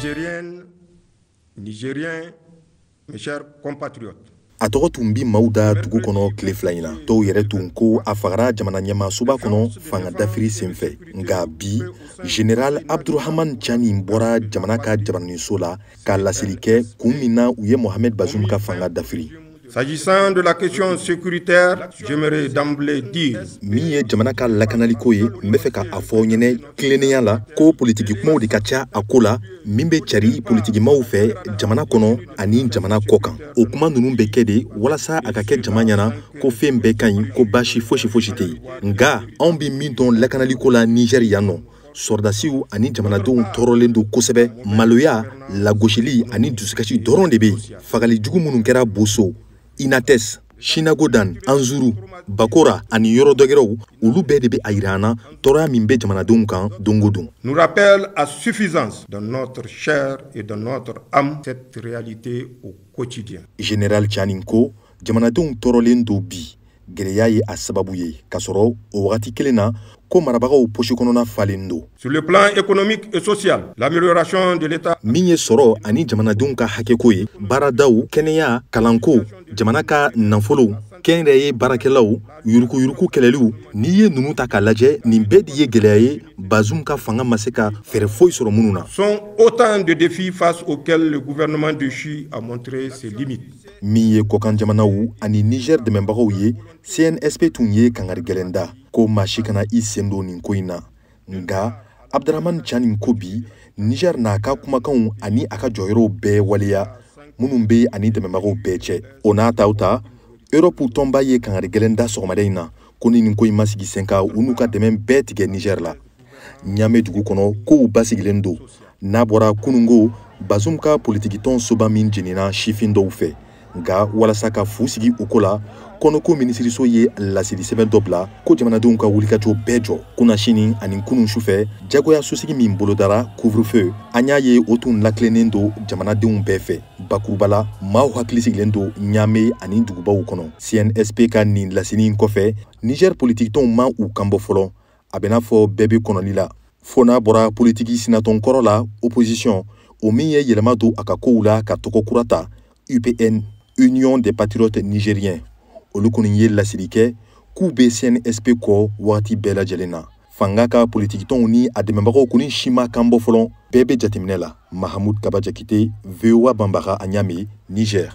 Nigériennes, Nigériens, mes chers compatriotes. A tɔgɔ tun bi maaw da dugu kɔnɔ tile 2 in na. Dɔw yɛrɛ tun ko a fagara jamana ɲɛmaasoba kɔnɔ fanga dafiri senfɛ. Nka bi, Général Abdourahamane Tiani bɔra jamana ka jabaraninso la ka laseli kɛ kun min na u ye Mohamed Bazoum ka fanga dafiri. S'agissant de la question sécuritaire, j'aimerais d'emblée dire min ye jamana ka lakanaliko ye, n bɛ fɛ ka a fɔ ɲɛnɛ tilennenya la ko politiki kumaw de ka ca a ko la min bɛ cari politikimaw fɛ jamana kɔnɔ ani jamana kɔ kan. O kuma ninnu bɛ kɛ de walasa a ka kɛ jama ɲɛna ko fɛn bɛɛ ka ɲi, ko baasi fosi fosi tɛ yen. Nka anw bɛ min dɔn lakanaliko la Niger yan nɔ, sɔrɔdasiw ani jamanadenw tɔɔrɔlen don kosɛbɛ. Maloya, lagosili ani dusukasi dɔrɔn de bɛ yen. Fagali jugu minnu kɛra Boso, Inates, Chinagodan, Anzuru, Bakora ani yɔrɔ dɔgɛrɛw, olu bɛɛ de bɛ a yira an na tɔɔrɔya min bɛ jamanadenw kan don o don. Nous rappelle à suffisance dans notre chair et dans notre âme cette réalité au quotidien. Général Tiani ko jamanadenw tɔɔrɔlen don bi, gɛlɛya ye a sababu ye, k'a sɔrɔ o wagati kelen na ko marabagaw posi kɔnɔna falen don. Sur le plan économique et social, l'amélioration de l'État. Min ye sɔrɔ ani jamanadenw ka hakɛko ye, baaradaw, kɛnɛya, kalanko, jamana ka nafolo, kɛnyɛrɛye baarakɛlaw, yuruguyurugu kɛlɛliw, n'i ye ninnu ta k'a lajɛ, nin bɛɛ de ye gɛlɛya ye Bazoum ka fanga ma se ka fɛɛrɛ foyi sɔrɔ minnu na. Sont autant de défis face auxquels le gouvernement déchu a montré ses limites. Min ye kɔkan jamanaw ani Niger dɛmɛbagaw ye, CNSP tun ye kangari gɛlɛn da ko maa si kana i sen don nin ko in na. Nka Abdourahamane Tiani ko bi Niger n'a ka kumakanw ani a ka jɔyɔrɔw bɛɛ waleya minnu bɛ ani dɛmɛbagaw bɛɛ cɛ. O n'a taw ta, Europe tɔnba ye kangari gɛlɛn da sɔgɔmada in na ko ni nin ko in ma sigi sen kan, u n'u ka dɛmɛ bɛɛ tigɛ Niger la. Ɲame dugu kɔnɔ kow basigilen don. N'a bɔra kunungo, Bazoum ka politikitɔn soba min jenina sifin dɔw fɛ. Nka walasa ka fu sigi o ko la, kɔnɔko minisiriso ye laseli sɛbɛn dɔ bila ko jamanadenw ka wulikajɔ bɛɛ jɔ. Kunnasini ani kunun sufɛ, jagoya sosigi min bolodara couvre-feu, an y'a ye o tun lakilennen don jamanadenw bɛɛ fɛ. Bakuruba la, maaw hakili sigilen don Ɲame ani dugubaw kɔnɔ. CNSP ka nin laseli in kɔfɛ, Niger politikitɔnw ma u kanbɔ fɔlɔ. A bɛ n'a fɔ bɛɛ bɛ kɔnɔli la. Fo n'a bɔra politiki sinatɔn kɔrɔ la, opposition, o min ye yɛlɛma don a ka kow la ka tɔgɔ kura ta, UPN, Union des patriotes nigériens. Olu kɔni ye laseli kɛ k'u bɛ CNSP kɔ wagati bɛɛ lajɛlen na. Fanga ka politikitɔnw ni a dɛmɛbagaw kɔni si ma kan bɔ fɔlɔ, bɛɛ bɛ jateminɛ la. Mahamud Kaba Jakite, VOA Banbaga a Ɲame, Niger.